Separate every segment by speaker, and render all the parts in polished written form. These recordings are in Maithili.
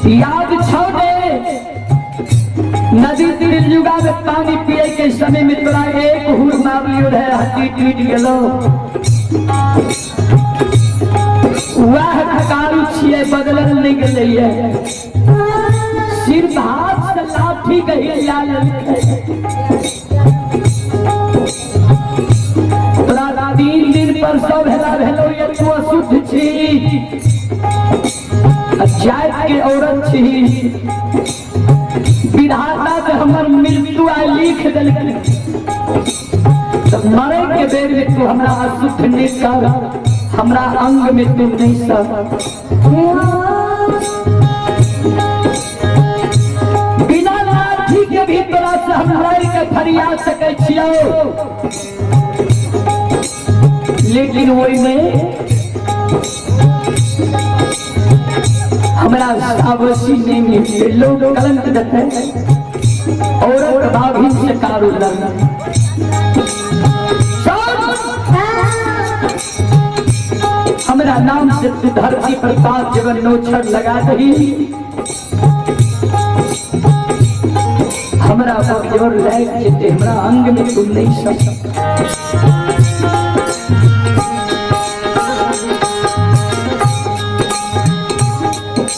Speaker 1: याद छौ ने नदी तिलयुगा में पानी पिए के समय में तोरा एक हुर मारलियो रहे, हड्डी टूट गेलो। वह कारू छिए, बदलल नहीं गेलैये, सिर्फ हाथ से लाठी के हिला लेलकै। तोरा 3 दिन पर सब हेला भेलो ये, तू अशुद्ध छी, जात के औरत छी। विधाता से हमर मृत्यु आइ लिख देलकै, तो मरे के बेर में तू हमरा अशुद्ध नहीं कर, हमरा अंग में तू नहीं सर। बिना लाठी के भी तोरा से हम लड़ के फरिया सकै छियौ, लेकिन ओहि में हमरा सावसी नहीं मिलते। लोग कलंक देते, औरत बाघिन से कारू लड़। हमरा नाम से तू धरती पर 5 जगह नोछड़ लगा दही, हमरा बगजोर लाग जेते, हमरा अंग में तुम नहीं सक।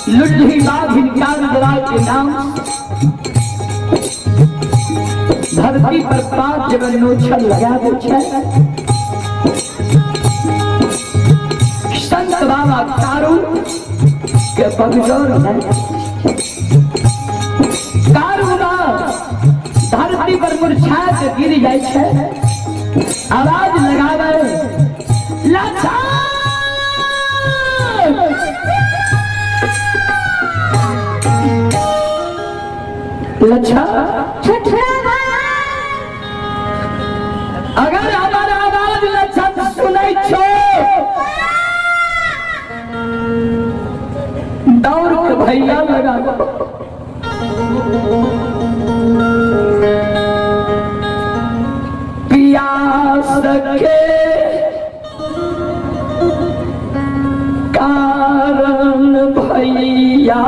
Speaker 1: लुल्ही बाघिन कारू के नाम धरती पर 5 जगह नोछड़ लगा दे छै। संत बाबा कारू के बगजोर है, कारू धरती पर मुरझा के गिर जाय छै, आवाज लगावे लच्छा। लच्छा अगर हमारा आवाज लच्छा सुनै छो, दौड़ के भैया लगा। पियास के कारण भैया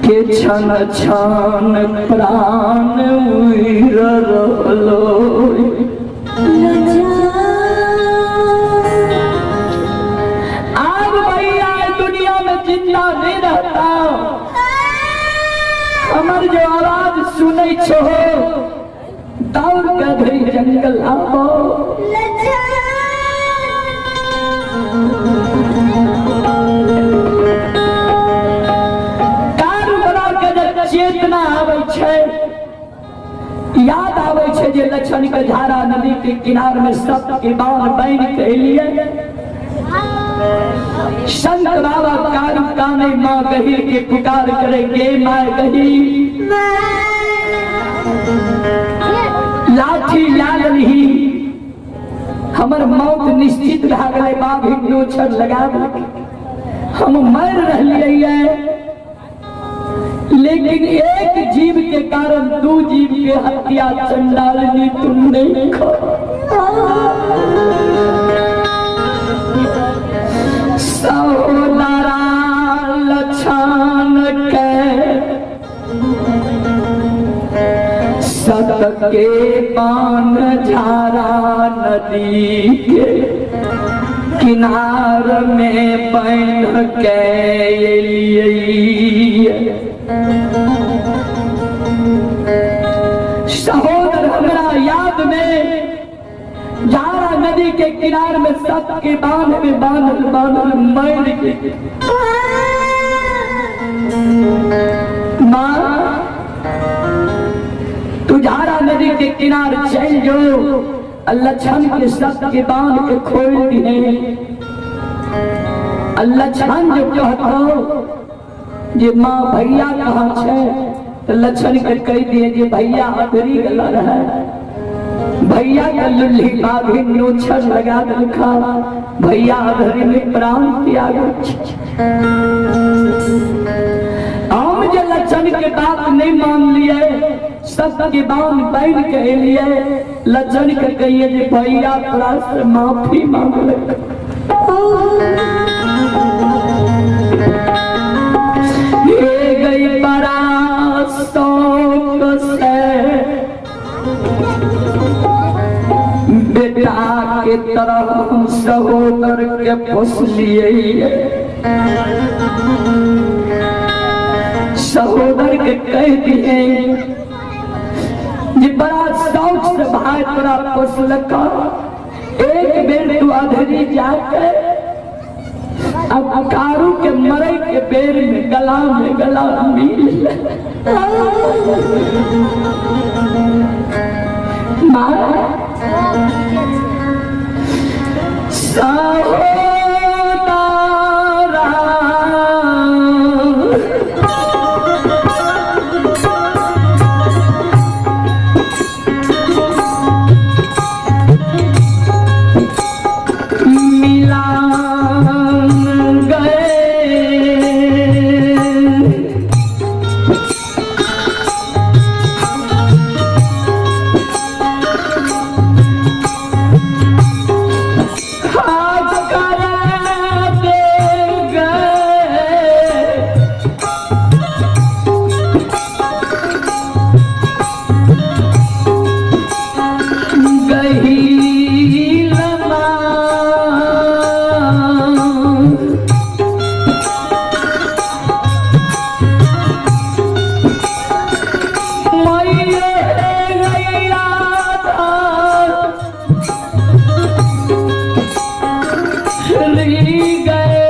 Speaker 1: के क्षण क्षण प्राण उड़ि रहलो। आब भैया दुनिया में जिंदा नहीं रहता, हमर जो आवाज सुनै छो दौड़ के धरि जंगल आबो। कारू बना के जब चेतना आबै छै, याद आबै छै जे लक्षण के झारा नदी के किनार में सब के बाण बन के एलिए। संत बाबा कारू काने माँ गही के पुकार करे के माँ गही, लाठी लाल रही, हमर मौत निश्चित भए गेलै, बाघिन नोछर लगा देलकै, हम मर रहलियै, लेकिन एक जीव के कारण 2 जीव के हत्या चंडालनी तुम नहीं खो। सहोदरा लक्षण के सत के पान झारा नदी के किनार में बन के एलियै। सहोदर हमरा याद में झारा नदी के किनार में सत के बांध में बांधल बांधल मर के। माँ तू झारा नदी के किनार चल जो, लक्षण के सत के बांध के खोल दिए। लक्षण जो कहतो जे माँ भैया कहाँ छे, तो लक्षण के कह दिए जे भैया अधरी गला रहे, भैया के लुल्ही बाघिन नोछर लगा देलका, भैया अधरी में प्राण त्याग। हम जे लक्षण के बात नहीं मान लिए, सब के बांध बन के एलिए, लक्षण के कहिए जे भैया तोरा से माफी मांगलक। ये गई बड़ा शौक से बेटा के तरह हम सहोदर के पोस लिए। सहोदर के कह दिए जे बड़ा शौक से भाई तोरा पोसलक, एक बेर तू अधरी जाके अब कारू के मरे के बेर में गला मिल। माँ सहोदरा मिलान गए। हाथ करा दे गए गही लमा। मैया गैया री गए।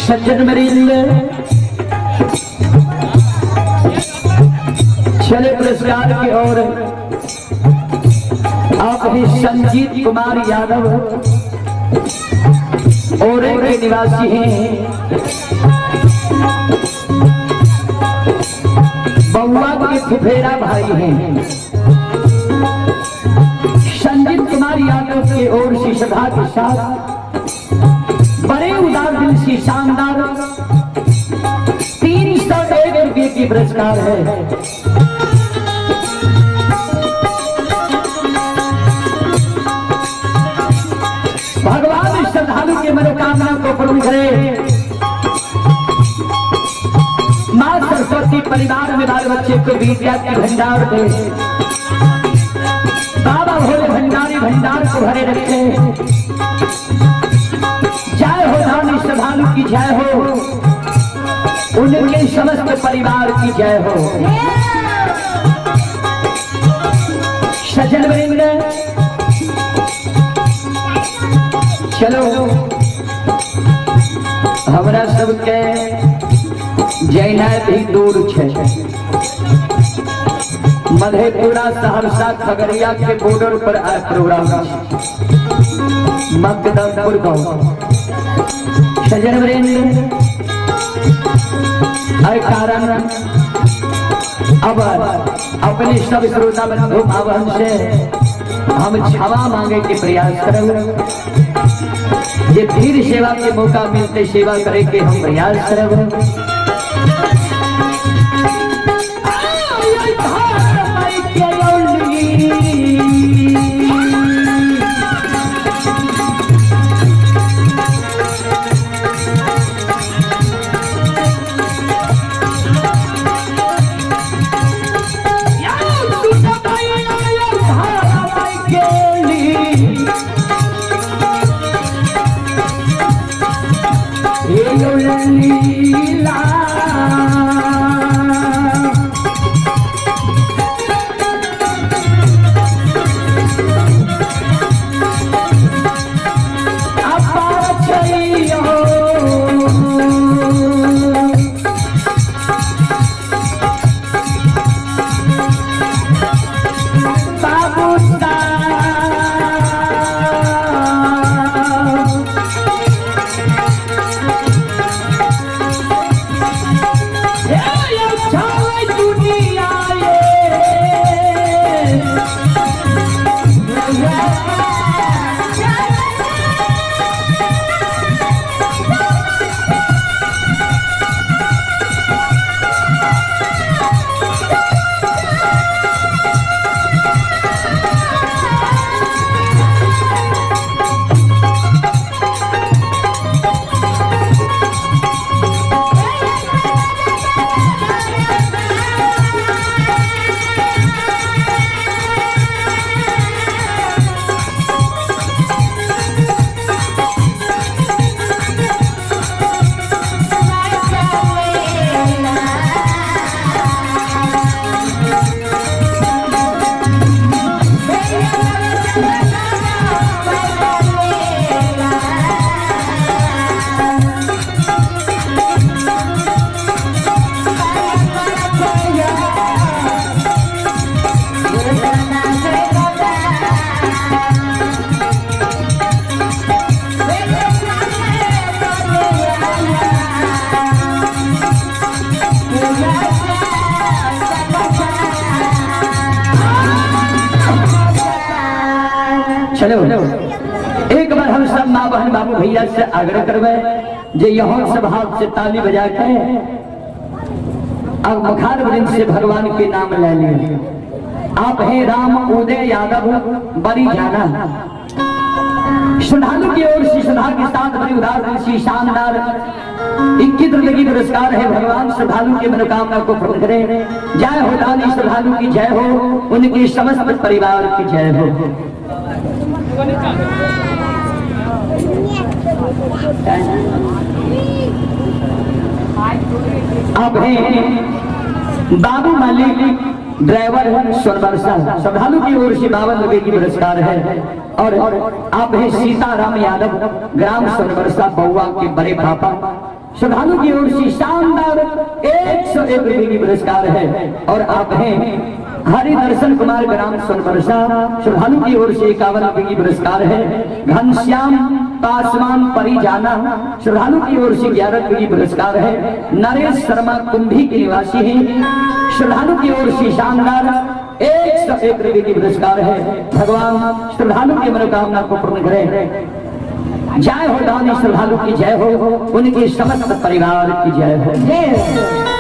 Speaker 1: सज्जन मरीज चले पुरस्कार की ओर। आप ही संजीत कुमार यादव ओरे के निवासी हैं। बउआ के फुफेरा भाई हैं। संजीत कुमार यादव के ओर से श्रद्धा के साथ बड़े उदार दिल से शानदार 301 रुपये की पुरस्कार है। भगवान श्रद्धालु के मनोकामना करे। माँ सरस्वती परिवार में बाल बच्चे को विद्या के भंडार दे, बाबा भोले भंडारी भंडार को भरे रखे। जय हो धानी श्रद्धालु की जय हो, उनके समस्त परिवार की जय हो। सज्जन वृंद, चलो हमरा सबके जैना भी दूर छे, मधेपुरा सहरसा खगड़िया के बॉर्डर पर आए प्रोग्राम मकदमपुर गांव। सज्जन वृंद, कारण अब अपने सब श्रोता बंधु भावन से हम क्षमा मांगे के प्रयास करें, ये फिर सेवा के मौका मिलते सेवा करे के हम प्रयास करें। चलो एक बार हम सब माँ बहन बाबू भैया से आग्रह करवे जे यहाँ सब हाथ से ताली बजा के अब मुखार वृंद से भगवान के नाम ले लिए। आप हैं राम उदय यादव बड़ी जाना, श्रद्धालु की ओर से श्रद्धा के साथ बड़ी उदार सी शानदार 21 रुपए की पुरस्कार है। भगवान श्रद्धालु की मनोकामना को पूर्ण करें। जय हो दानी श्रद्धालु की जय हो, उनके समस्त परिवार की जय हो। आप हैं बाबू मालिक ड्राइवर सोनबरसा, श्रद्धालु की ओर से 52 रुपए की पुरस्कार है। और आप हैं सीताराम यादव ग्राम सोनबरसा बउआ के बड़े पापा, श्रद्धालु की ओर से शानदार 101 रुपए की पुरस्कार है। और आप हैं हरि दर्शन कुमार ग्राम सोनबरसा, श्रद्धालु की ओर से 51 रुपए की पुरस्कार है। घनश्याम पासवान परिजाना, श्रद्धालु की ओर से 11 रुपए की पुरस्कार है। नरेश शर्मा कुंभी के निवासी हैं, श्रद्धालु की ओर से शानदार 101 रुपए की पुरस्कार है। भगवान श्रद्धालु की मनोकामना को पूर्ण करें। जय हो दानी श्रद्धालु की जय हो, उनके समस्त परिवार की जय हो।